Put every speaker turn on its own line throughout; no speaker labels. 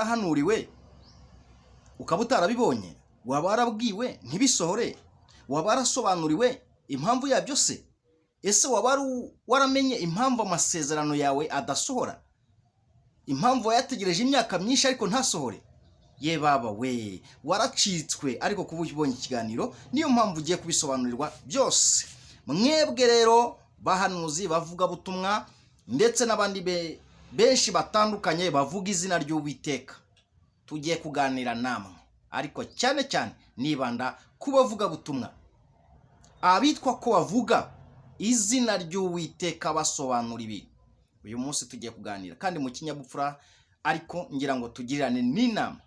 warahanuriwe ukaba utarabibonye? Waba warabwiwe ntibisohore? Waba warasobanuriwe impamvu yabyo se? Ese waba waramenye impamvu amasezerano yawe adasohora, impamvu wayategereje imyaka myinshi ariko ntasohore? Ye baba we, waracitswe! Ariko kuba ubonye ikiganiro, niyo mpamvu ugiye kubisobanurirwa byose. Mwebwe rero bahanuzi, bavugabutumwa, ndetse n'abandi benshi batandukanye bavuga izina ry'Uwiteka, tugiye kuganira namwe, ariko cyane cyane nibanda ku bavugabutumwa, abitwa ko bavuga izina ry'Uwiteka, basobanura ibintu. Uyu munsi tugiye kuganira kandi mu kinyabupfura, ariko ngira ngo tugirirane n'inama.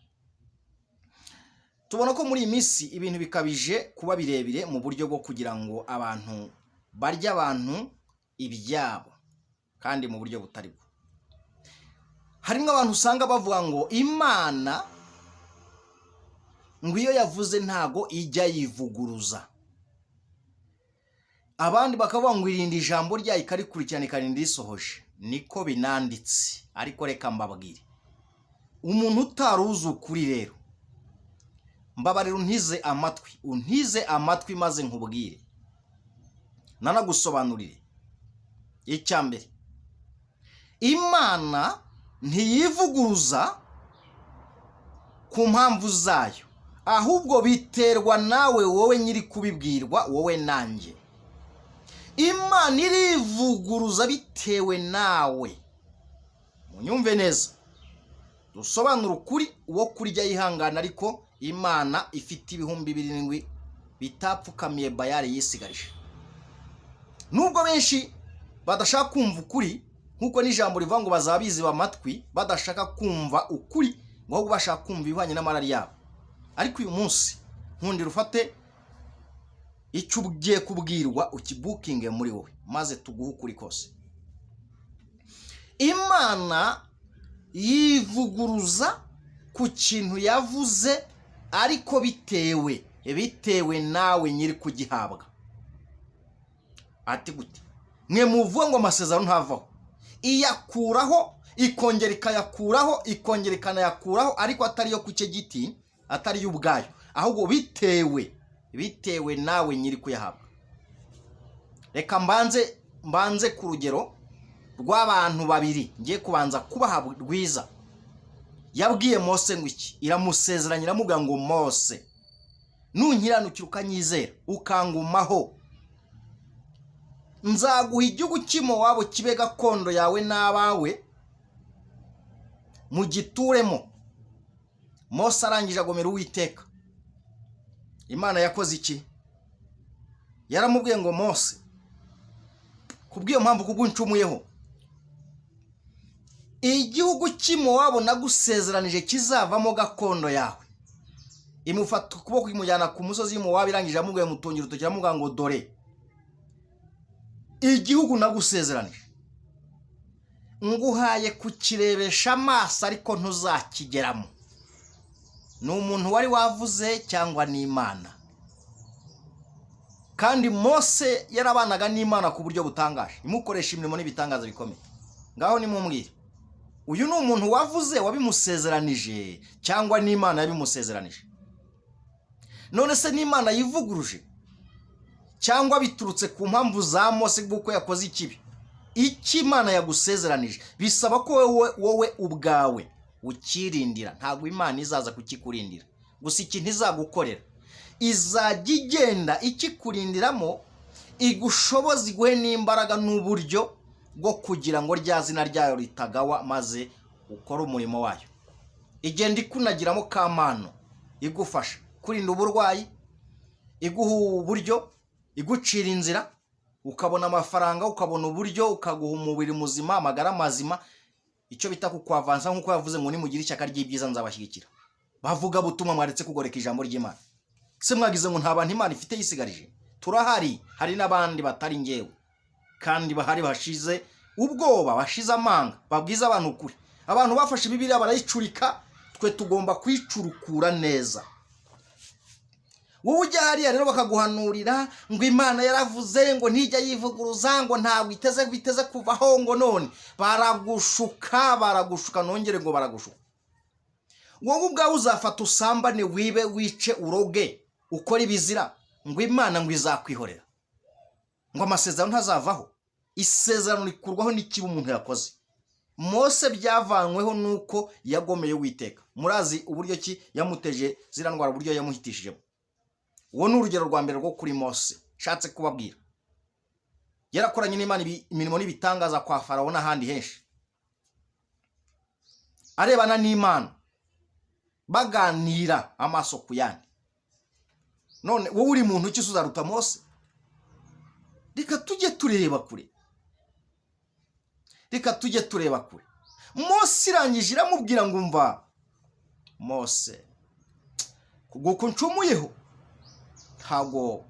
Tubona ko muri iyi minsi ibintu bikabije kuba birebire mu buryo bwo kugira ngo abantu barye abantu ibyabo, kandi mu buryo butari bwo. Harimo abantu usanga bavuga ngo Imana ngo iyo yavuze ntago ijya yivuguruza, abandi bakavuga ngo irinda ijambo ryayo ikarikurikirana, ikarinda irisohoje. Niko binanditse, ariko reka mbabwire, umuntu utari uzi ukuri rero, mbabarira untize amatwi, untize amatwi maze nkubwire, nanagusobanurire. Icya mbere, Imana ntiyivuguruza ku mpamvu zayo, ahubwo biterwa nawe, wowe nyiri kubibwirwa, wowe nanjye. Imana irivuguruza bitewe nawe. Munyumve neza, dusobanura ukuri, uwo kurya yihangana, ariko Imana ifite 7000 bitapfukamiye Bayari yisigarije. Nubwo benshi badashaka kumva ukuri, nk'uko n'ijambo rivuga ngo bazaba biziba amatwi badashaka kumva ukuri, ngo ahubwo bashaka kumva ibihwanye n'amarari yabo. Ariko uyu munsi nkundira ufate icyo ugiye kubwirwa, ukibukinge muri wowe, maze tuguhe ukuri kose. Imana yivuguruza ku kintu yavuze, ariko bitewe nawe nyiri kugihabwa. Ati gute? Mwe muvuga ngo amasezerano ntavaho, iyakuraho, ikongera ikayakuraho, ikongera ikanayakuraho, ariko atari yo ku cye giti, atari yo ubwayo, ahubwo bitewe nawe nyiri kuyahabwa. Reka mbanze ku rugero rw'abantu babiri ngiye kubanza kubaha rwiza. Yabwiye Mose ngo iki? Iramusezeranya, iramubwira ngo: "Mose, nunkiranukira, ukanyizera, ukangumaho, nzaguha igihugu cy'i kibe gakondo yawe n'abawe, mugituremo." Mose arangije agomera Uwiteka. Imana yakoze iki? Yaramubwiye ngo: "Mose, kubw'iyo mpamvu, kubwo uncumuyeho, igihugu cy'i nagusezeranije kizavamo gakondo yawe." Imufata ukuboko, imujyana ku musozi w'i, irangije amubwiye, mutungira urutoki, aramubwira ngo: "Dore igihugu nagusezeranije, nguhaye kukirebesha amaso, ariko ntuzakigeramo." Ni umuntu wari wavuze cyangwa ni Imana? Kandi Mose yarabanaga n'Imana ku buryo butangaje, imukoresha imirimo n'ibitangaza bikomeye. Ngaho nimumbwire, uyu ni umuntu wavuze wabimusezeranije cyangwa n'Imana yabimusezeranije? None se n'Imana yivuguruje, cyangwa biturutse ku mpamvu za Mose bw'uko yakoze ikibi? Icyo Imana yagusezeranije bisaba ko wowe ubwawe ukirindira. Ntabwo Imana izaza kukikurindira. Gusa ikintu izagukorera, izajya igenda ikikurindiramo, igushoboza, iguhe n'imbaraga n'uburyo bwo kugira ngo rya zina ryayo ritagawa, maze ukore umurimo wayo. Igenda ikunagiramo kamano, igufasha kurinda uburwayi, iguha uburyo, igucira inzira, ukabona amafaranga, ukabona uburyo, ukaguha umubiri muzima, amagara mazima, icyo bita kukwavansa, nk'uko yavuze ngo: "Nimugire ishyaka ry'ibyiza, nzabashyigikira." Bavuga butumwa, mwaretse kugoreka ijambo ry'Imana se? Mwagize ngo nta bantu Imana ifite yisigarije? Turahari, hari n'abandi batari ngewe, kandi bahari bashize ubwoba, bashize amanga, babwiza abantu ukuri. Abantu bafashe Bibiliya barayicurika, twe tugomba kuyicurukura neza. Wowe ujya hariya rero bakaguhanurira ngo Imana yaravuze, ngo ntijya yivuguruza, ngo ntabwo iteze biteze kuvaho, ngo none baragushuka, baragushuka, nongere ngo baragushuka. Wowe ubwawe uzafata usambane, wibe, wice, uroge, ukore ibizira, ngo Imana ngo izakwihorera, ngo amasezerano ntazavaho. Isezerano rikurwaho n'ikibi umuntu yakoze. Mose byavanyweho nuko yagomeye Uwiteka. Murazi uburyo ki yamuteje ziriya ndwara, uburyo yamuhitishijemo. Uwo ni urugero rwa mbere rwo kuri Mose nshatse kubabwira. Yarakoranye n'Imana imirimo n'ibitangaza kwa Farawo n'ahandi henshi, arebana n'Imana, baganira amaso ku yandi. None wowe uri muntu ki uzaruta Mose? Reka tujye tureba kure, reka tujye tureba kure. Mose irangije iramubwira ngo: "Umva Mose, kuko ncumuyeho, ntabwo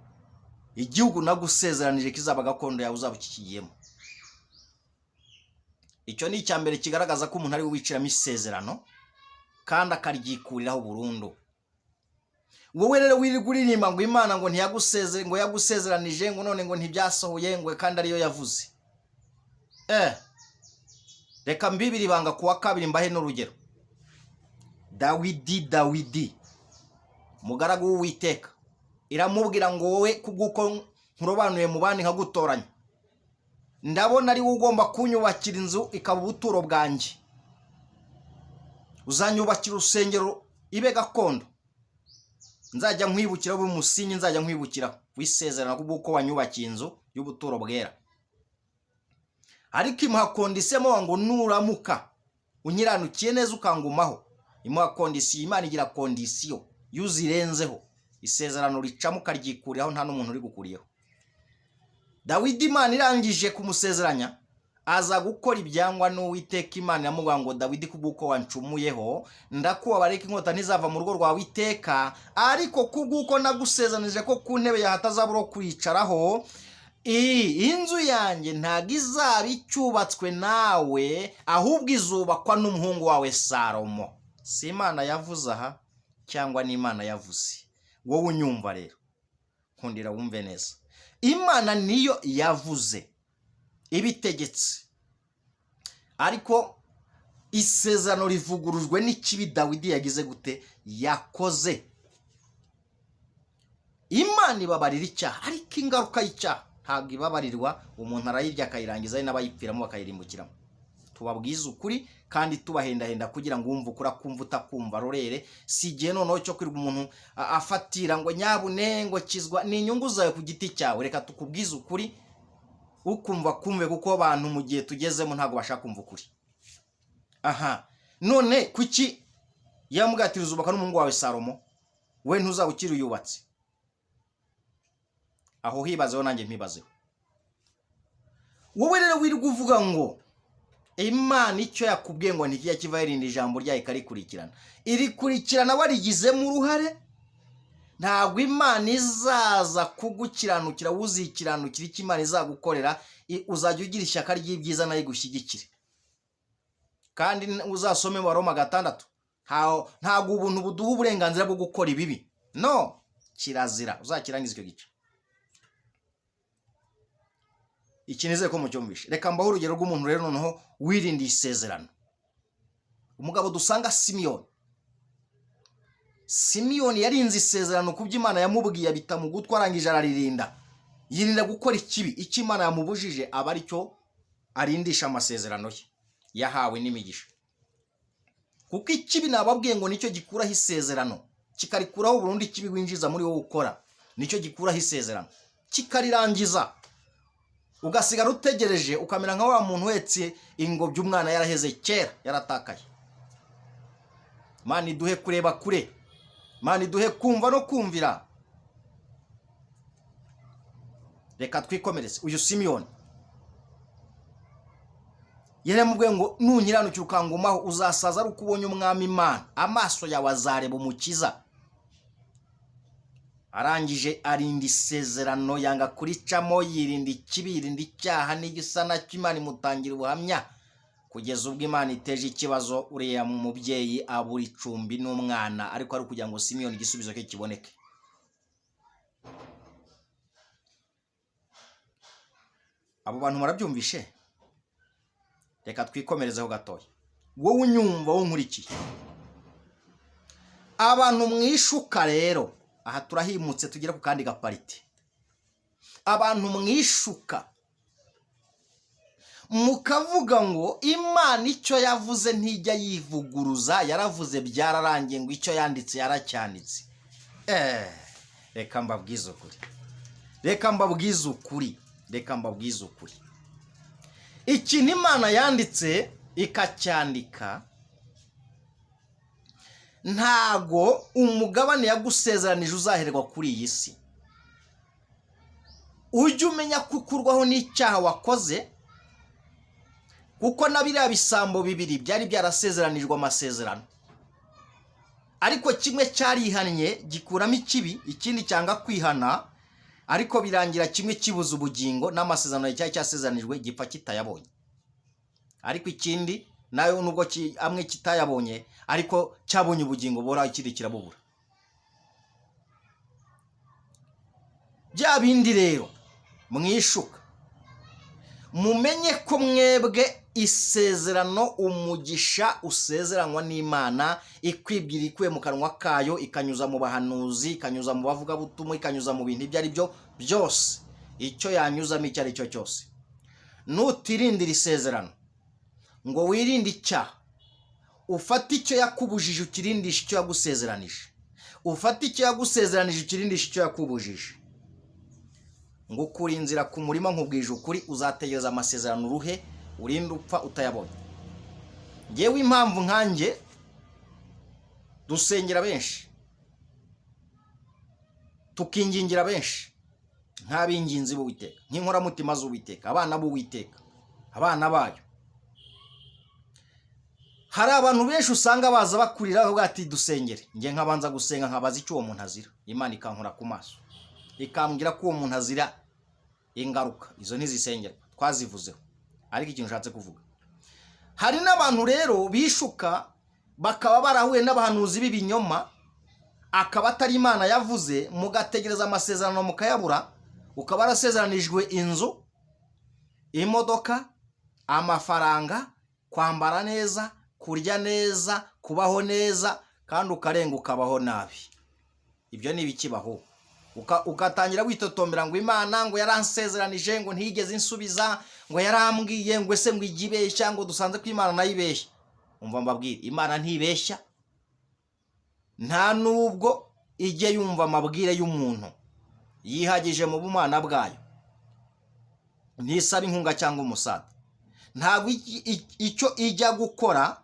igihugu nagusezeranije kizaba gakondo yawe uzaba ukikigiyemo." Icyo ni icya mbere kigaragaza ko umuntu ari we wiciramo isezerano kandi akaryikuriraho burundu. Wowe rero wirirwa uririmba ngo Imana ngo ntiyagusezere, ngo yagusezeranije, ngo none ngo ntibyasohoye, ngo kandi ariyo yavuze. Reka mbibiri ibanga kuwa kabiri, mbahe n'urugero. Dawidi, umugaragu w'Uwiteka, iramubwira ngo: "Wowe kubw'uko nkurobanuye mu bandi nkagutoranya, ndabona ari wowe ugomba kunyubakira inzu ikaba ubuturo bwanjye. Uzanyubakira urusengero ibe gakondo, nzajya nkwibukiraho, ube umusingi nzajya nkwibukiraho w'isezerano, kubw'uko wanyubakiye inzu y'ubuturo bwera." Ariko imuha condition ngo: "Nuramuka unyiranukiye neza ukangumaho." Imuha condition. Imana igira condition, iyo uzirenzeho isezerano ricamo ukaryikuriraho, nta n'umuntu uri gukuriyeho. Dawidi Imana irangije kumusezeranya, aza gukora ibyangwa n'Uwiteka. Imana iramubwira ngo: "Dawidi, kubw'uko wancumuyeho, ndakubabarira, inkota ntizava mu rugo rwawe iteka. Ariko kubw'uko nagusezanije ko ku ntebe yawe hatazabura wo kwicaraho, inzu yanjye ntabwo izaba icyubatswe nawe, ahubwo izubakwa n'umuhungu wawe Salomo." Si Imana yavuze aha, cyangwa ni Imana yavuze? Wowe unyumva rero, nkundira wumve neza. Imana niyo yavuze, ibitegetse, ariko isezerano rivugurujwe n'ikibi Dawidi yagize gute? Yakoze. Imana ibabarira icyaha, ariko ingaruka y'icyaha ntabwo ibabarirwa. Umuntu arayirya akayirangiza, ari n'abayipfiramo bakayirimbukiramo. Tubabwize ukuri kandi tubahendahenda kugira ngo wumve ukuri akumva, utakumva rorere. Si igihe noneho cyo kwirirwa umuntu afatira ngo nyabune ngo kizwa, ni inyungu zawe ku giti cyawe. Reka tukubwize ukuri, ukumva kumve, kuko abantu mu gihe tugezemo ntabwo bashaka kumva ukuri. Aha none kuki yamubwira ati: "Uzubaka n'umuhungu wawe Salomo, we ntuzaba ukiri uyubatse"? Aho hibazeho, nanjye mpibazeho. Wowe rero wirirwa uvuga ngo Imana icyo yakubwiye ngo ntikijya kiva, irinda ijambo ryayo ikarikurikirana, irikurikirana warigizemo uruhare. Ntabwo Imana izaza kugukiranukira, uzikiranukira. Icyo Imana izagukorera, uzajya ugira ishyaka ry'ibyiza nayo igushyigikire. Kandi uzasome mu Baroma 6, ntabwo ubuntu buduha uburenganzira bwo gukora ibibi. No kirazira, uzakirangiza icyo gice. Iki nizere ko mucyumvishe. Reka mbaho urugero rw'umuntu rero noneho wirindiye isezerano, umugabo dusanga Simiyoni. Simiyoni yarinze isezerano ku byo Imana yamubwiye, abita mu gutwi, arangije araririnda, yirinda gukora ikibi. Icyo Imana yamubujije aba aricyo arindisha amasezerano ye yahawe n'imigisha, kuko ikibi nababwiye ngo nicyo gikuraho isezerano, kikarikuraho burundu. Ikibi winjiza muri wowe ukora nicyo gikuraho isezerano, kikarirangiza, ugasigara utegereje, ukamera nka wa muntu uhetse ingobyi umwana yaraheze kera, yaratakaye. Mana iduhe kureba kure, Mana iduhe kumva no kumvira. Reka twikomereze. Uyu Simiyoni yaramubwiye ngo: "Nunkiranukira ukangumaho, uzasaza ari uko ubonye Umwami Imana, amaso yawe azareba Umukiza." Arangije arinda isezerano, yanga kuricamo, yirinda ikibi, yirinda icyaha n'igisa nacyo. Imana imutangira ubuhamya kugeza ubwo Imana iteje ikibazo, uriya mubyeyi abura icumbi n'umwana, ariko ari ukugira ngo Simiyoni igisubizo cye kiboneke. Abo bantu murabyumvishe? Reka twikomerezeho gatoya. Wowe unyumva, wowe nkurikiye. Abantu mwishuka rero, aha turahimutse tugere ku kandi gapariti. Abantu mwishuka mukavuga ngo Imana icyo yavuze ntijya yivuguruza, yaravuze byararangiye, ngo icyo yanditse yaracyanditse. Reka mbabwize ukuri, reka mbabwize ukuri, reka mbabwize ukuri. Ikintu Imana yanditse ikacyandika, ntago umugabane yagusezeranije uzaherwa kuri iyi si. Ujye umenya ko ukurwaho n'icyaha wakoze, kuko na biriya bisambo bibiri byari byarasezeranijwe amasezerano, ariko kimwe cyarihannye gikuramo ikibi, ikindi cyanga kwihana, ariko birangira kimwe kibuze ubugingo n'amasezerano cyari cyasezeranijwe, gipfa kitayabonye. Ariko ikindi nayo nubwo amwe kitayabonye, ariko cyabonye ubugingo buhoraho, ikindi kirabubura. Bya bindi rero mwishuka, mumenye ko mwebwe isezerano, umugisha usezeranywa n'Imana ikwibwira ikuye mu kanwa kayo, ikanyuza mu bahanuzi, ikanyuza mu bavugabutumwa, ikanyuza mu bintu ibyo ari byo byose, icyo yanyuzamo icyo ari cyo cyose, nutirindira isezerano ngo wirinde icyaha, ufate icyo yakubujije ukirindisha icyo yagusezeranije, ufate icyo yagusezeranije ukirindisha icyo yakubujije, ngo ukure inzira ku murima. Nkubwije ukuri, uzategereza amasezerano uruhe, urinde upfa utayabonye. Ngewe impamvu nkanjye dusengera benshi, tukingingira benshi nk'abinginzi b'Uwiteka, nk'inkoramutima z'Uwiteka, abana b'Uwiteka, abana bayo, hari abantu benshi usanga baza bakurira bavuga ati dusengere. Njye nkabanza gusenga, nkabaza icyo uwo muntu azira, Imana ikankora ku maso ikambwira ko uwo muntu azira ingaruka. Izo ntizisengerwa, twazivuzeho. Ariko ikintu ushatse kuvuga, hari n'abantu rero bishuka bakaba barahuye n'abahanuzi b'ibinyoma, akaba atari Imana yavuze, mugategereza amasezerano mukayabura. Ukaba warasezeranijwe inzu, imodoka, amafaranga, kwambara neza, kurya neza, kubaho neza, kandi ukarenga ukabaho nabi. Ibyo ni ibikibaho. Ugatangira witotombera ngo Imana ngo yaransezeranije, ngo ntiyigeze insubiza, ngo yarambwiye ngo ese ngo ijye ibeshya, ngo dusanze ko Imana nayo ibeshya. Umva mbabwire, Imana ntibeshya, nta nubwo ijya yumva amabwire y'umuntu. Yihagije mu bumana bwayo, ntisaba inkunga cyangwa umusada. Ntabwo icyo ijya gukora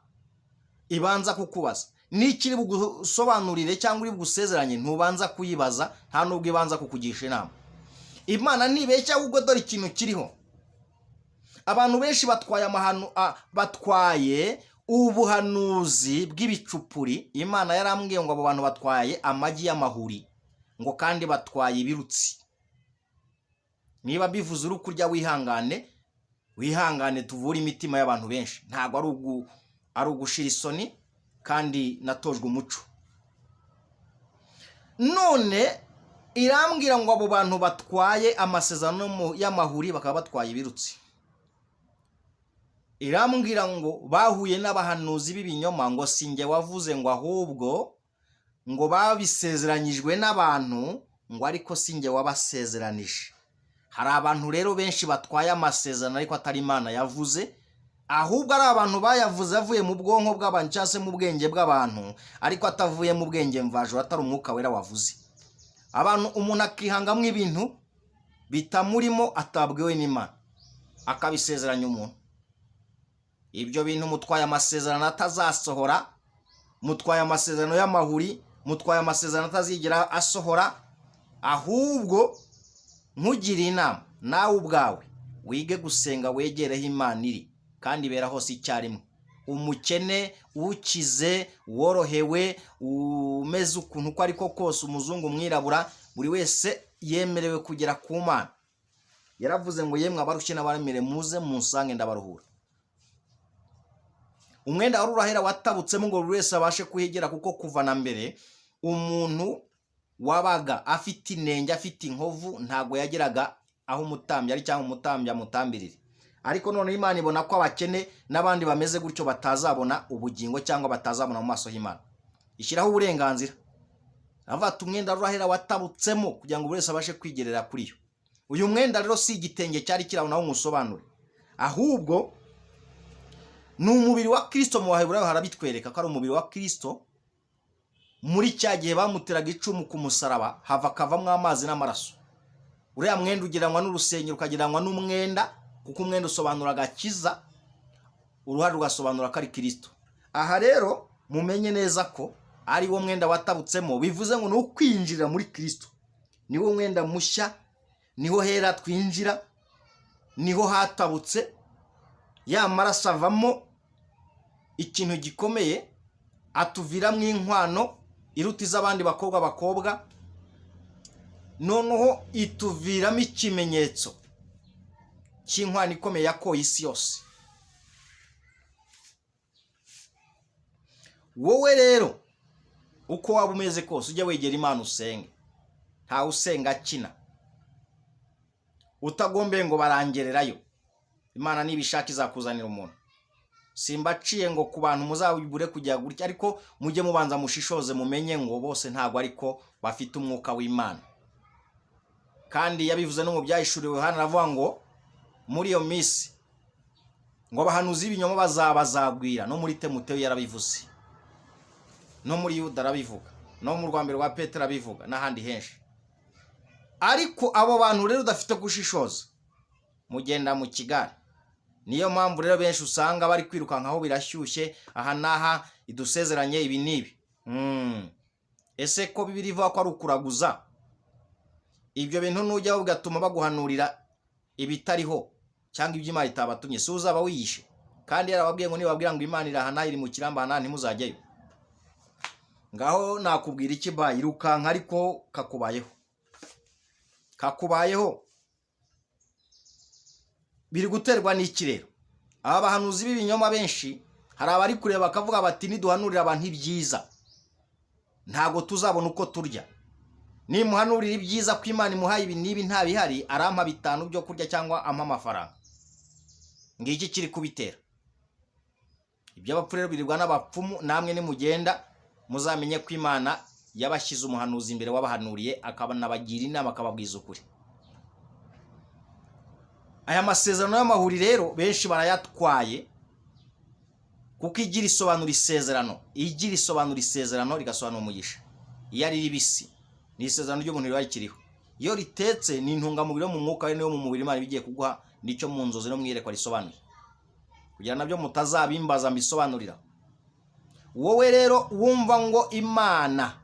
ibanza kukubaza n'ikiri bugusobanurire cyangwa uri bugusezeranye. Ntubanza kuyibaza, nta nubwo ibanza kukugisha inama. Imana ntibeshya. Ahubwo dore ikintu kiriho: abantu benshi batwaye amahano, batwaye ubuhanuzi bw'ibicupuri. Imana yarambwiye ngo abo bantu batwaye amagi y'amahuri, ngo kandi batwaye ibirutsi. Niba bivuze uri kurya, wihangane, wihangane, tuvure imitima y'abantu benshi. Ntabwo ari ugushira isoni, kandi natojwe umuco. None irambwira ngo abo bantu batwaye amasezerano y'amahuri, bakaba batwaye ibirutsi. Irambwira ngo bahuye n'abahanuzi b'ibinyoma, ngo si njye wavuze, ngo ahubwo ngo babisezeranyijwe n'abantu, ngo ariko si njye wabasezeranije. Hari abantu rero benshi batwaye amasezerano ariko atari Imana yavuze, ahubwo ari abantu bayavuze avuye mu bwonko bw'abantu cyangwa se mu bwenge bw'abantu, ariko atavuye mu bwenge mvajuru, atari Umwuka Wera wavuze. Abantu, umuntu akihangamo ibintu bitamurimo, atabwiwe n'Imana, akabisezeranya umuntu. Ibyo bintu, mutwaye amasezerano atazasohora, mutwaye amasezerano y'amahuri, mutwaye amasezerano atazigera asohora. Ahubwo nkugire inama, nawe ubwawe wige gusenga, wegereho Imana iri kandi ibera hose icyarimwe. Umukene, ukize, worohewe, umeze ukuntu uko ariko kose, umuzungu, umwirabura, buri wese yemerewe kugera ku Mana. Yaravuze ngo yemwe abarushye n'abaremere, muze munsange ndabaruhura. Umwenda wari urahera watabutsemo ngo buri wese abashe kuhigera, kuko kuva na mbere umuntu wabaga afite inenge, afite inkovu, ntabwo yageraga aho umutambyi ari cyangwa umutambyi amutambirire. Ariko noneho Imana ibona ko abakene n'abandi bameze gutyo batazabona ubugingo cyangwa batazabona mu maso y'Imana. Ishyiraho uburenganzira, aravuga ati umwenda urahera watabutsemo kugira ngo buri wese abashe kwigerera kuri yo. Uyu mwenda rero si igitenge cyari kiri aho, nawo nywusobanure, ahubwo ni umubiri wa Kirisito. Mu Baheburayo harabitwereka ko ari umubiri wa Kirisito. Muri cya gihe bamuteraga icumu ku musaraba, hava akavamo amazi n'amaraso. Uriya mwenda ugereranywa n'urusengero, ukagereranywa n'umwenda, kuko umwenda usobanura agakiza, uruhare rugasobanura ko ari Kirisito. Aha rero mumenye neza ko ari wo mwenda watabutsemo, bivuze ngo ni ukwinjirira muri Kirisito. Niwo mwenda mushya, niho hera twinjira, niho hatabutse ya maraso, avamo ikintu gikomeye, atuviramo inkwano iruta iz'abandi bakobwa, noneho ituviramo ikimenyetso cy'inkwano ikomeye yakoye isi yose. Wowe rero uko waba umeze kose, ujya wegera Imana usenge. Ntawe usenga akina, utagombeye ngo barangererayo. Imana niba ishaka izakuzanira umuntu. Simbaciye ngo ku bantu muzabure kujya gutya, ariko mujye mubanza mushishoze, mumenye ngo bose ntabwo ariko bafite umwuka w'Imana. Kandi yabivuze no mu Byahishuriwe hano, aravuga ngo muri iyo minsi ngo abahanuzi b'ibinyoma bazabazagwira. No muri Temuteyo yarabivuze, no muri Yuda arabivuga, no mu rwa mbere rwa Petero arabivuga, n'ahandi henshi. Ariko abo bantu rero udafite gushishoza, mugenda mu kigare. Niyo mpamvu rero benshi usanga bari kwirukanka aho birashyushye, aha n'aha idusezeranye ibi n'ibi. Ese ko Bibiri ivuga ko ari ukuraguza ibyo bintu, nujyaho bigatuma baguhanurira ibitariho cyangwa ibyo Imana itabatumye, si uzaba wiyishe? Kandi yarababwiye ngo nibabwira ngo Imana iri aha n'aha, iri mu kirambi aha n'aha, ntimuzajyayo. Ngaho nakubwira iki? Ba irukanka, ariko kakubayeho, kakubayeho. Biri guterwa n'iki rero? Aba bahanuzi b'ibinyoma benshi, hari abari kureba bakavuga bati niduhanurira abantu ibyiza ntabwo tuzabona uko turya. Nimuhanurira ibyiza ko Imana imuhaye ibi n'ibi, nta bihari, arampa bitanu byo kurya cyangwa ampa amafaranga. Ngiki kiri kubitera. Iby'abapfu rero biribwa n'abapfumu. Namwe nimugenda muzamenye ko Imana yabashyize umuhanuzi imbere wabahanuriye, akanabagira inama, akababwiza ukuri. Aya masezerano y'amahuri rero benshi barayatwaye, kuko igira isobanura isezerano, igira isobanura isezerano, rigasobanura umugisha. Iyo ari ribisi ni isezerano ry'umuntu riba rikiriho. Iyo ritetse ni intungamubiri yo mu mwuka niyo mu mubiri Imana iba igiye kuguha. Nicyo mu nzozi no mu iyerekwa risobanuye, kugira nabyo mutazabimbaza mbisobanurira. Wowe rero wumva ngo Imana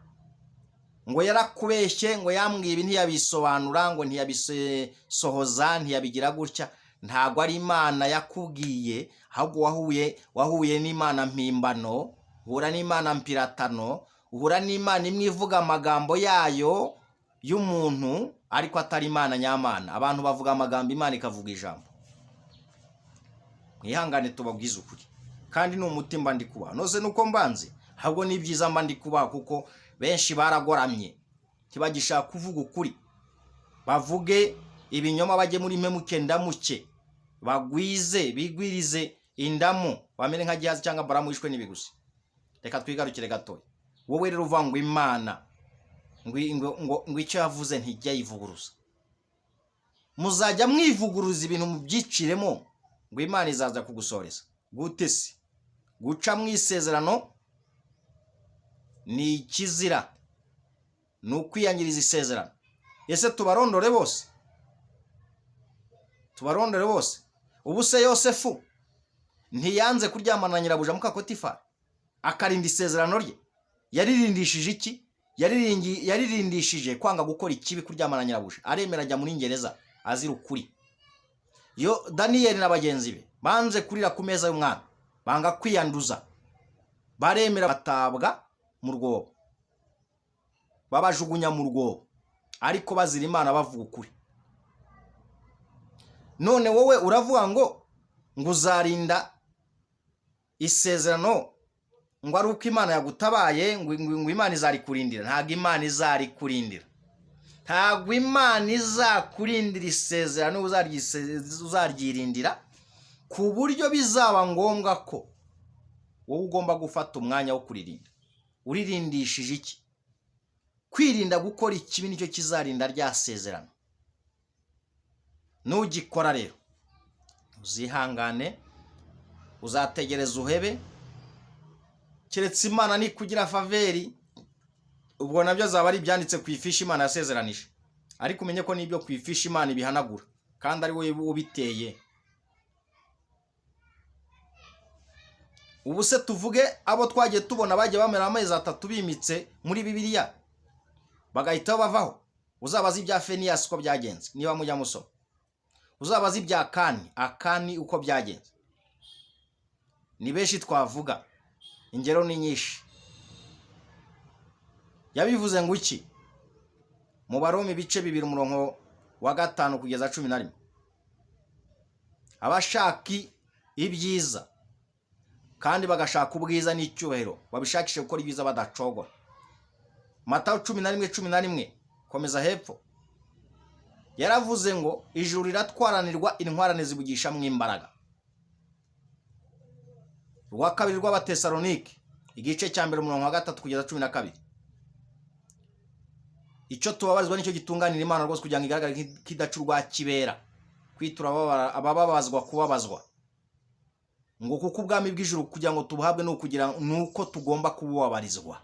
ngo yarakubeshye, ngo yambwiye ibi ntiyabisobanura, ngo ntiyabisohoza, ntiyabigira gutya, ntabwo ari Imana yakubwiye, ahubwo wahuye n'imana mpimbano, uhura n'imana mpiratano, uhura n'imana imwe ivuga amagambo yayo y'umuntu ariko atari Imana nyamana. Abantu bavuga amagambo, Imana ikavuga ijambo. Mwihangane tubabwize ukuri, kandi ni umuti mba ndi kubaha noze nuko mbanze, ahubwo ni byiza mba ndi kubaha, kuko benshi baragoramye, ntibagishaka kuvuga ukuri, bavuge ibinyoma, bajye muri mpemuke ndamuke, bagwize bigwirize indamu, bamere nka Gihazi cyangwa Baramu wishwe n'ibigusi. Reka twigarukire gatoya. Wowe rero uvuga ngo Imana ngo icyo yavuze ntijya yivuguruza, muzajya mwivuguruza ibintu mubyiciremo ngo Imana izaza kugusoreza gute? Se guca mu isezerano ni ikizira, ni ukwiyangiriza isezerano. Ese tubarondore bose? Tubarondore bose? Ubu se Yosefu ntiyanze kuryamana na nyirabuja muka Potifari, akarinda isezerano rye? Yaririndishije iki? Yaririndishije kwanga gukora ikibi, kuryamana na nyirabuja, aremera ajya muri gereza azira ukuri. Yo Daniyeli na bagenzi be banze kurira ku meza y'umwami, banga kwiyanduza, baremera batabwa mu rwobo, babajugunya mu rwobo, ariko bazira Imana, bavuga ukuri. None wowe uravuga ngo uzarinda isezerano ngo ari uko Imana yagutabaye, ngo Imana izarikurindira. Ntabwo Imana izarikurindira, ntabwo Imana izakurindira isezerano. Uzaryirindira ku buryo bizaba ngombwa ko wowe ugomba gufata umwanya wo kuririnda. Uririndishije iki? Kwirinda gukora ikibi nicyo kizarinda rya sezerano. Nugikora rero uzihangane, uzategereza uhebe, keretse Imana nikugira faveur. Ubwo nabyo azaba ari ibyanditse ku ifishi Imana yasezeranije. Ariko umenye ko n'ibyo ku ifishi Imana ibihanagura, kandi ari wowe ubiteye. Ubu se tuvuge abo twagiye tubona bagiye bamera amezi 3 bimitse muri Bibiliya bagahita bavaho? Uzabaze ibya Feniyasi uko byagenze niba mujya musoma, uzabaze ibya Kani Akani uko byagenze. Ni benshi twavuga, ingero ni nyinshi. Yabivuze ngo iki? Mu Baroma ibice 2, umurongo wa 5 kugeza 11: abashaka ibyiza kandi bagashaka ubwiza n'icyubahiro, babishakishe gukora ibyiza badacogora. Matayo 11:11, komeza hepfo. Yaravuze ngo ijuru riratwaranirwa, intwarane zibugishamo imbaraga. Rwa kabiri rw'Abatesalonike, igice cya 1, umurongo wa 3 kugeza 12: icyo tubabarizwa nicyo gitunganira Imana rwose, kugira ngo igaragare nk'idaca urwa kibera, kwitura abababazwa kubabazwa, ngo kuko ubwami bw'ijuru kugira ngo tubuhabwe ni ukugira ni uko tugomba kububabarizwa.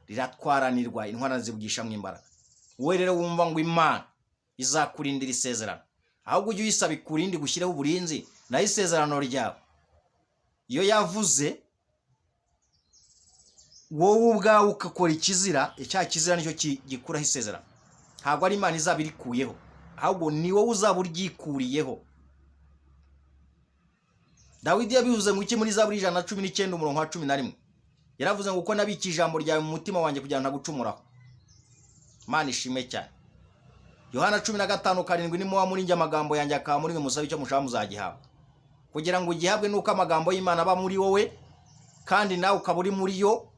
Riratwaranirwa, intwara zibugishamo imbaraga. Wowe rero wumva ngo Imana izakurindira isezerano, ahubwo ujye uyisaba ikurinde, gushyireho uburinzi. Naho isezerano ryawe, iyo yavuze, wowe ubwawe ugakora ikizira, icyaha kizira nicyo gikuraho isezerano. Ntabwo ari Imana izaba irikuyeho, ahubwo ni wowe uzaba uryikuriyeho. Dawidi yabivuze ngo iki muri Zaburi 119, umurongo wa 11? Yaravuze ngo uko nabika ijambo ryawe mu mutima wanjye kugira ngo ntagucumuraho. Imana ishimwe cyane. Yohana 15:7: nimuba muri njye, amagambo yanjye akaba muri mwe, musabe icyo mushaka muzagihabwa. Kugira ngo ugihabwe nuko amagambo y'Imana aba muri wowe, kandi nawe ukaba uri muri yo,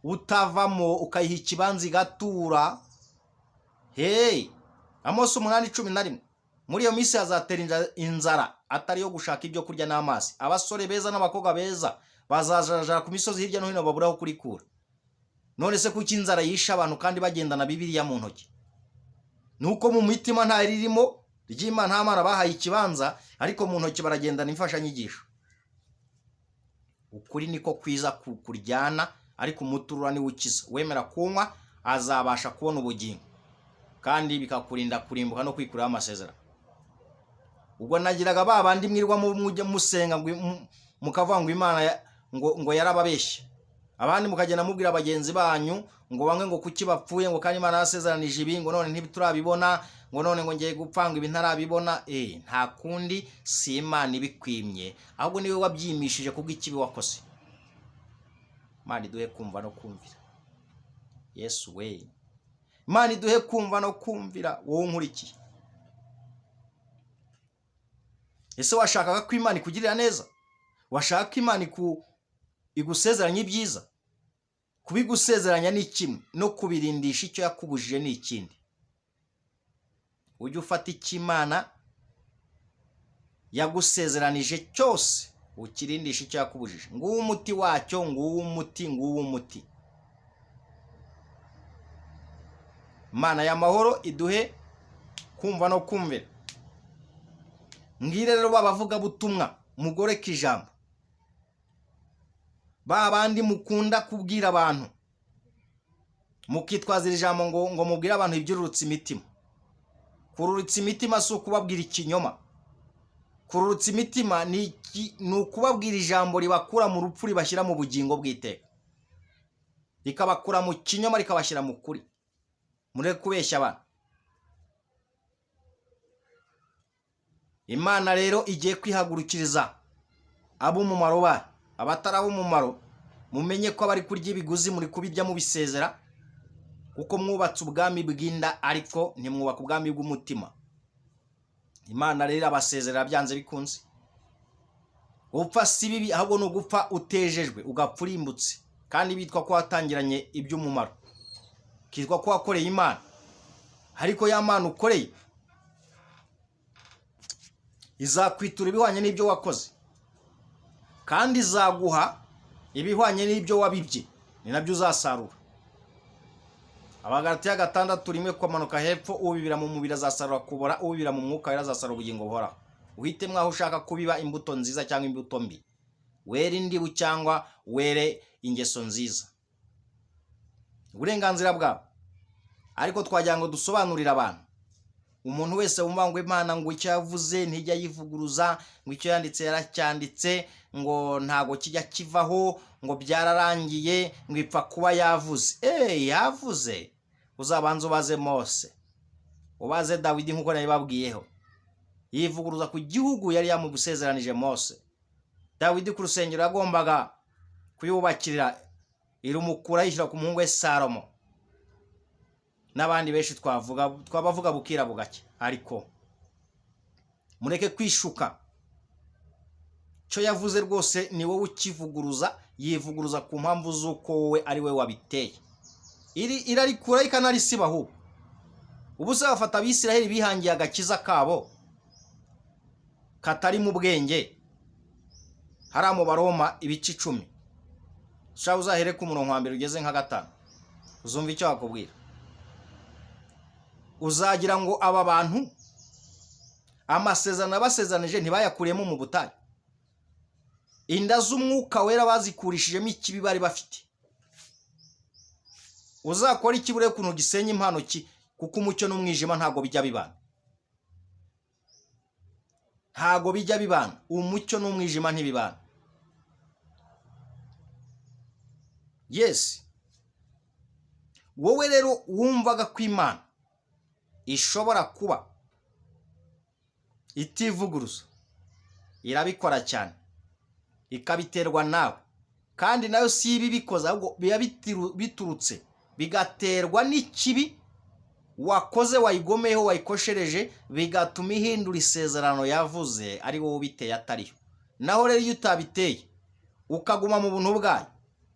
utavamo, ukayiha ikibanza igatura. Hey, Amosi 8:11: muri iyo minsi hazatera inzara atari iyo gushaka ibyo kurya n'amazi. Abasore beza n'abakobwa beza bazajarajara ku misozi hirya no hino, babura aho kurikura. None se kuki inzara yishe abantu kandi bagendana Bibiliya mu ntoki? Ni uko mu mitima nta ririmo ry'Imana, nta Mana bahaye ikibanza, ariko mu ntoki baragendana imfashanyigisho. Ukuri niko kwiza kuryana, ariko umuturura niwe ukiza. Wemera kunywa azabasha kubona ubugingo, kandi bikakurinda kurimbuka no kwikuraho amasezerano. Ubwo nagiraga ba bandi mwirwa mujya musenga ngo mukavuga ngo Imana ngo yarababeshye, abandi mukagenda mubwira bagenzi banyu ngo bamwe ngo kuki bapfuye, ngo kandi Imana yasezeranije ibi, ngo none ntiturabibona, ngo none ngo ngiye gupfa ngo ibi ntarabibona. Nta kundi, si Imana ibikwimye, ahubwo niwe wabyimishije kubw'ikibi wakoze. Imana iduhe kumva no kumvira. Yesu we, Imana iduhe kumva no kumvira. Wowe unkurikiye, ese washakaga ko Imana ikugirira neza? Washaka ko Imana igusezeranya ibyiza? Kubigusezeranya ni kimwe, no kubirindisha icyo yakubujije ni ikindi. Ujye ufata icyo Imana yagusezeranije cyose, ukirindisha icyo yakubujije. Nguwo umuti wacyo, nguwo umuti, nguwo umuti. Imana y'amahoro iduhe kumva no kumvira. Mbwire rero babavugabutumwa mugoreka ijambo, ba bandi mukunda kubwira abantu mukitwazira ijambo ngo mubwire abantu ibyururutse imitima. Kururutsa imitima si ukubabwira ikinyoma. Kururutsa imitima ni ukubabwira ijambo ribakura mu rupfu ribashyira mu bugingo bw'iteka, rikabakura mu kinyoma rikabashyira mu kuri. Mureke kubeshya abantu. Imana rero igiye kwihagurukiriza ab'umumaro bayo. Abatari ab'umumaro, mumenye ko abari kurya ibiguzi muri kubirya mubisezera, kuko mwubatse ubwami bw'inda ariko ntimwubaka ubwami bw'umutima. Imana rero irabasezerera byanze bikunze. Gupfa si bibi, ahubwo ni ugupfa utejejwe, ugapfa urimbutse, kandi bitwa ko watangiranye iby'umumaro, kitwa ko wakoreye Imana, ariko ya Mana ukoreye izakwitura ibihwanye n'ibyo wakoze, kandi izaguha ibihwanye n'ibyo wabibye. Ni nabyo uzasarura. Abagalatiya 6:1 kumanuka hepfo: ubibira mu mubiri azasarura kubora, ubibira mu mwuka wera azasarura ubugingo buhoraho. Uhitemo aho ushaka kubiba imbuto nziza cyangwa imbuto mbi, were indibu cyangwa were ingeso nziza, uburenganzira bwabo. Ariko twagira ngo dusobanurire abantu, umuntu wese wumva ngo Imana ngo icyo yavuze ntijya yivuguruza, ngo icyo yanditse yaracyanditse, ngo ntago kijya kivaho, ngo byararangiye, ngo ipfa kuba yavuze. Eee, yavuze! Uzabanza ubaze Mose, ubaze Dawidi, nk'uko nabibabwiyeho. Yivuguruza ku gihugu yari yamusezeranije Mose. Dawidi ku rusengero yagombaga kuyubakirira, irumukura yishyira ku muhungu we Salomo, n'abandi benshi twavuga, twabavuga bukira bugacya. Ariko mureke kwishuka. Icyo yavuze rwose ni wowe ukivuguruza. Yivuguruza ku mpamvu z'uko wowe ari we wabiteye. Irarikura ikanarisiba. Ahubwo ubu se bafata Abisiraheli bihangiye agakiza kabo katari mu bwenge. Hariya mu Baroma ibice 10, ushaka uzahere ku murongo wa mbere ugeze nka 5, uzumva icyo wakubwira. Uzagira ngo aba bantu amasezerano basezeranije ntibayakuriyemo mu butayu? Inda z'umwuka wera bazikurishijemo ikibi bari bafite. Uzakora iki buriya ukuntu gisenya impano ki? Kuko umucyo n'umwijima ntabwo bijya bibana, ntabwo bijya bibana. Umucyo n'umwijima ntibibana. Yes, wowe rero wumvaga ko Imana ishobora kuba itivuguruza, irabikora cyane, ikabiterwa nawe. Kandi nayo si ibi bikoze, ahubwo biba biturutse, bigaterwa n'ikibi wakoze, wayigomeyeho, wayikoshereje, bigatuma ihindura isezerano yavuze, ari wowe ubiteye, atariyo. Naho rero iyo utabiteye, ukaguma mu buntu bwayo,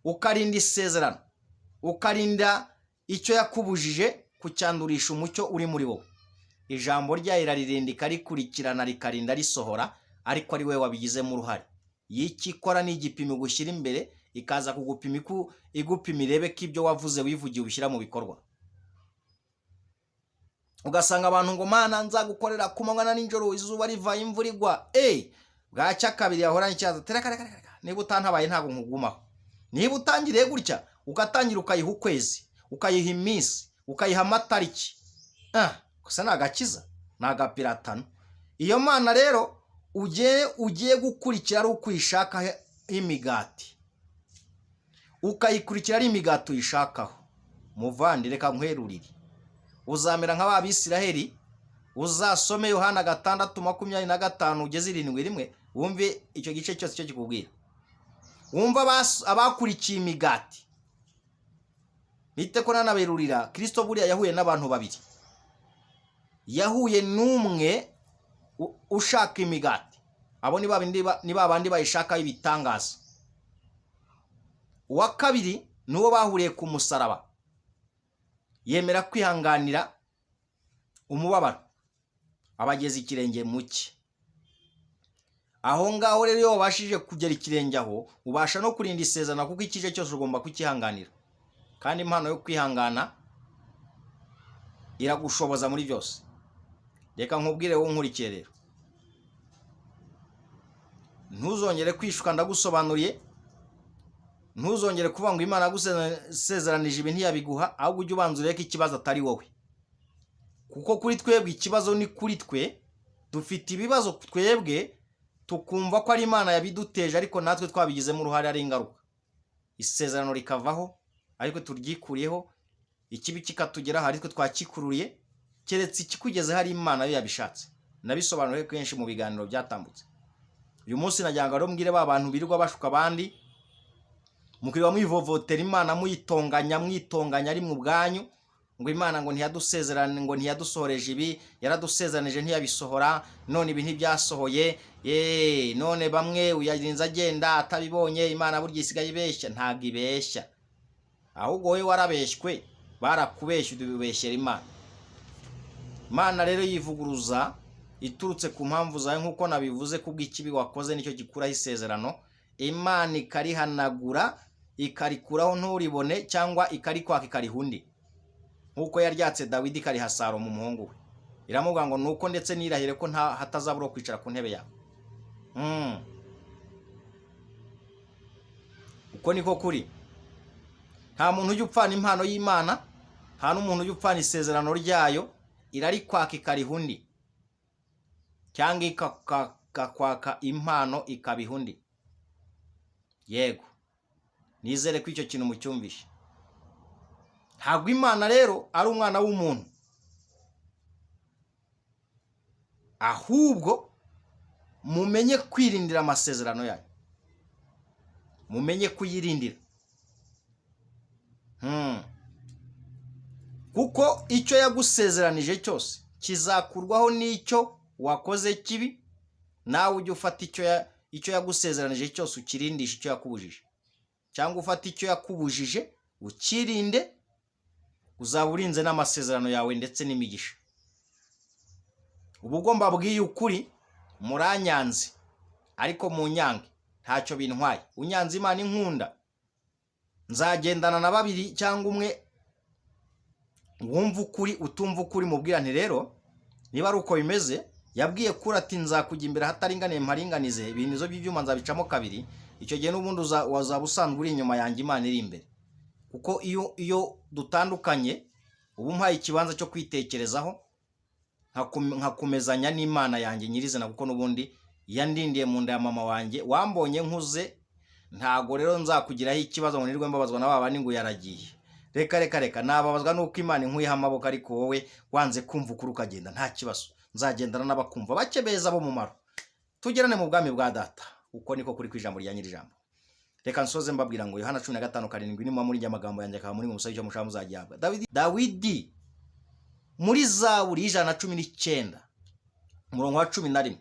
ukarinda isezerano, ukarinda icyo yakubujije kucyandurisha umucyo uri muri wowe, ijambo ryayo iraririnda, ikarikurikirana, rikarinda risohora, ariko ari wowe wabigizemo uruhare. Y'icyo ikora ni igipimo igushyira imbere, ikaza kugupima, igupima irebe ko ibyo wavuze, wivugiye, ubishyira mu bikorwa. Ugasanga abantu ngo: "Mana, nzagukorera ku manywa na nijoro, izuba riva, imvura igwa." Eee, bwacya kabiri yahoranye icyaza: "Reka, reka, reka, niba utantabaye ntabwo nkugumaho." Niba utangiriye gutya, ugatangira ukayiha ukwezi, ukayiha iminsi, ukayiha amatariki, ah, gusa ni agakiza, ni agapiratano. Iyo mana rero ugiye gukurikira ari uko uyishakaho imigati, ukayikurikira ari imigati uyishakaho, muvandi, reka nkwerurire, uzamera nka ba Bisiraheli. Uzasome Yohana 6:25 ugeze 7:1, wumve icyo gice cyose icyo kikubwira. Wumva abakurikiye imigati. Bite ko nanaberurira, Kirisito buriya yahuye n'abantu babiri. Yahuye n'umwe ushaka imigati, abo ni ba bandi bayishakaho ibitangaza. Uwa kabiri ni uwo bahuriye ku musaraba, yemera kwihanganira umubabaro, abageza ikirenge mu cye. Aho ngaho rero, iyo wabashije kugera ikirenge aho, ubasha no kurinda isezerano, kuko ikije cyose ugomba kucyihanganira. Kandi impano yo kwihangana iragushoboza muri byose. Reka nkubwire wowe nkurikiye rero, ntuzongere kwishuka. Ndagusobanuriye, ntuzongere kuvuga ngo Imana yagusezeranije ibi ntiyabiguha. Ahubwo ujye ubanza urebe ko ikibazo atari wowe, kuko kuri twebwe ikibazo ni kuri twe. Dufite ibibazo twebwe, tukumva ko ari Imana yabiduteje, ariko natwe twabigizemo uruhare, ari ingaruka. Isezerano rikavaho ariko turyikuriyeho, ikibi kikatugeraho ariko twakikururiye. Keretse ikikugezeho ari Imana yo yabishatse. Nabisobanuriye kenshi mu biganiro byatambutse. Uyu munsi nagira ngo rero mbwire ba bantu birirwa bashuka abandi, mukirirwa mwivovotera Imana, muyitonganya, mwitonganya ari mu bwanyu, ngo Imana ngo ntiyadusezerane, ngo ntiyadusohoreje ibi, yaradusezeranije ntiyabisohora, none ibi ntibyasohoye, ye none bamwe uyarinze agenda atabibonye. Imana burya isigaye ibeshya? Ntabwo ibeshya, ahubwo wowe warabeshywe, barakubeshya, ubibeshyera Imana. Imana rero yivuguruza iturutse ku mpamvu zawe, nk'uko nabivuze, kubw'ikibi wakoze nicyo gikuraho isezerano, Imana ikarihanagura. ikarikuraho nturibone, cyangwa ikarikwaka ikariha undi, nk'uko yaryatse Dawidi ikariha Salomo umuhungu we. Iramubwira ngo nuko ndetse nirahire ko nta hatazabura uwo kwicara ku ntebe yawe. Uko niko kuri. Nta muntu ujya upfana impano y'Imana, nta n'umuntu ujya upfana isezerano ryayo. Irarikwaka ikariha undi, cyangwa ikakwaka impano ikabiha undi. Yego, nizere ko icyo kintu mucyumvishe. Ntabwo Imana rero ari umwana w'umuntu, ahubwo mumenye kwirindira amasezerano yayo, mumenye kuyirindira. Kuko icyo yagusezeranije cyose kizakurwaho n'icyo wakoze kibi. Nawe ujye ufata icyo yagusezeranije cyose ukirindisha icyo yakubujije, cyangwa ufate icyo yakubujije ukirinde, uzaba urinze n'amasezerano yawe ndetse n'imigisha. Ubu ubwo mbabwiye ukuri, muranyanze, ariko munyange ntacyo bintwaye. Unyanze, Imana inkunda. Nzagendana na babiri cyangwa umwe wumva ukuri, utumva ukuri mubwira nti rero niba ari uko bimeze, yabwiye kuri ati nzakujya imbere ahataringaniye mparinganize, ibintu by'ibyuma nzabicamo kabiri. Icyo gihe n'ubundi wazaba usanzwe uri inyuma yanjye, Imana iri imbere, kuko iyo dutandukanye uba umpaye ikibanza cyo kwitekerezaho, nkakomezanya n'Imana yanjye nyirizina, kuko n'ubundi yandindiye mu nda ya mama wanjye, wambonye nkuze. Ntago rero nzakugiraho ikibazo ngo nirwe mbabazwa na bandi ngo yaragiye. Reka reka reka, nababazwa nuko Imana inkuyeho amaboko, ariko wowe wanze kumva ukuri ukagenda, nta kibazo. Nzagendana n'abakumva bake beza bo mumaro, tugerane mu bwami bwa Data. Uko niko kuri ku ijambo rya nyir'ijambo. Reka nsoze mbabwira ngo Yohana 15:7: nimuba muri njye, amagambo yanjye akaba muri mwe, musabe icyo mushaka muzagihabwa. Dawidi muri Zaburi y'119 umurongo wa 11: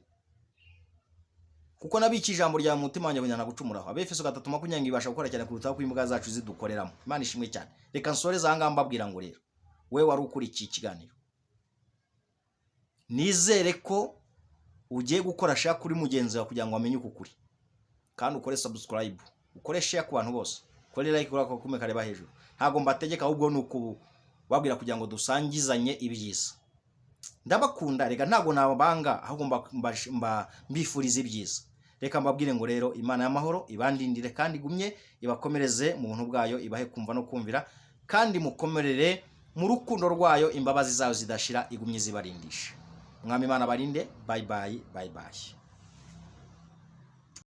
kuko nabiki ijambo rya mu mutima wanjye kugira ngo gucumuraho. Abefeso 3:20: ibasha gukora cyane kuruta uko imbwa zacu zidukoreramo. Imana ishimwe cyane. Reka nsoreze aha ngaha mbabwira ngo rero we wari ukurikiye ikiganiro, nizere ko ugiye gukora share kuri mugenzi wawe kugira ngo amenye uku kuri, kandi ukore subscribe, ukore share ku bantu bose, ukore like kuri ako kume kareba hejuru. Ntabwo mbategeka, ahubwo ni ukubabwira kugira ngo dusangizanye ibyiza. Ndabakunda reka, ntabwo nabanga, ahubwo mbifuriza ibyiza. Reka mbabwire ngo rero Imana y'amahoro ibandindire kandi igumye ibakomereze mu buntu bwayo, ibahe kumva no kumvira, kandi mukomerere mu rukundo rwayo. Imbabazi zayo zidashira igumye zibarindisha. Mwami Imana barinde. Bye bye, bye bye.